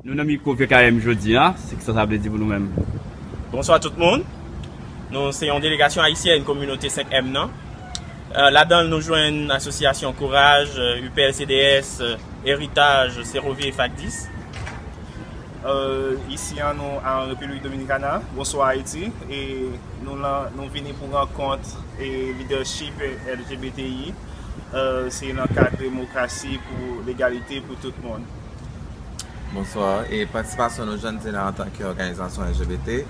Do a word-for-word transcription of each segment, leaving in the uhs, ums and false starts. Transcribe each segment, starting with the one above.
Nou nan mikwo V K M jodi a, se kisa sa vle di pou nou menm? Bonswa tout moun. Nou se yon delegasyon ayisyèn kominote senk M nan. Euh, ladan l, nou jwenn asosyasyon Kouraj, euh, U P L C D S, euh, Eritaj, Serovye e Fakdis. Euh, ici, hein, nous, en République Dominicana. Bonsoir, Haïti. Et nous, là, nous venons pour rencontre et leadership L G B T I. Euh, c'est dans le cadre démocratie pour l'égalité pour tout le monde. Bonswa, e patisipasyon nou jan n di la antanke òganizasyon L G B T.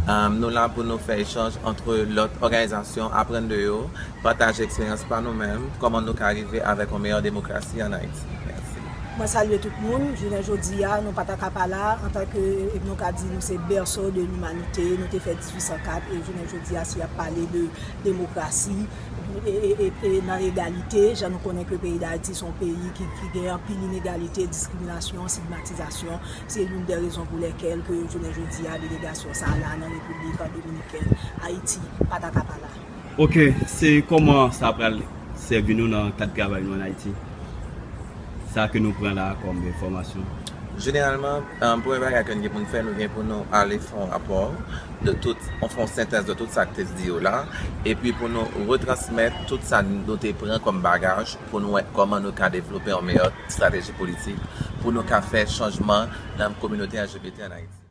Um, nou la pou nou fè echanj ant lòt òganizasyon, aprann de yo, pataje eksperyans pa nou menm, kòman nou ka rive avèk yon meyè demokrasi ann Ayiti. Mèsi. Mwen salye tout moun. Jounen jodi a, nou pa ta ka pa la, antanke, nou ka di nou se bèso de limanite, nou te fèt dizuit san kat, e jounen jodi a, si y ap pale de demokrasi, e, e, e, e nan egalite, jan nou konnen ke peyi Dayiti se yon peyi ki, ki gen anpil inegalite, diskriminasyon, stigmatizasyon. Se youn dè rezon pou lèkèl ke jounen jodi a, delegasyon sa a la nan Repiblik Dominikèn, Ayiti, pa ta ka pa la. Ok, se kòman sa pral sèvi nou nan kad travay nou ann Ayiti? Sa ke nou pran la kòm enfòmasyon. Jeneralman, um, premye bagay ke n gen pou n fè, nou gen pou nou ale fè yon rapò de tout, on fè yon sentèz de tout sa k te di yo la, epi pou nou retransmèt tout sa nou te pran kòm bagaj, pou nou wè kòman nou ka devlope yon meyè estrateji politik, pou nou ka fè chanjman nan kominote L G B T ann Ayiti.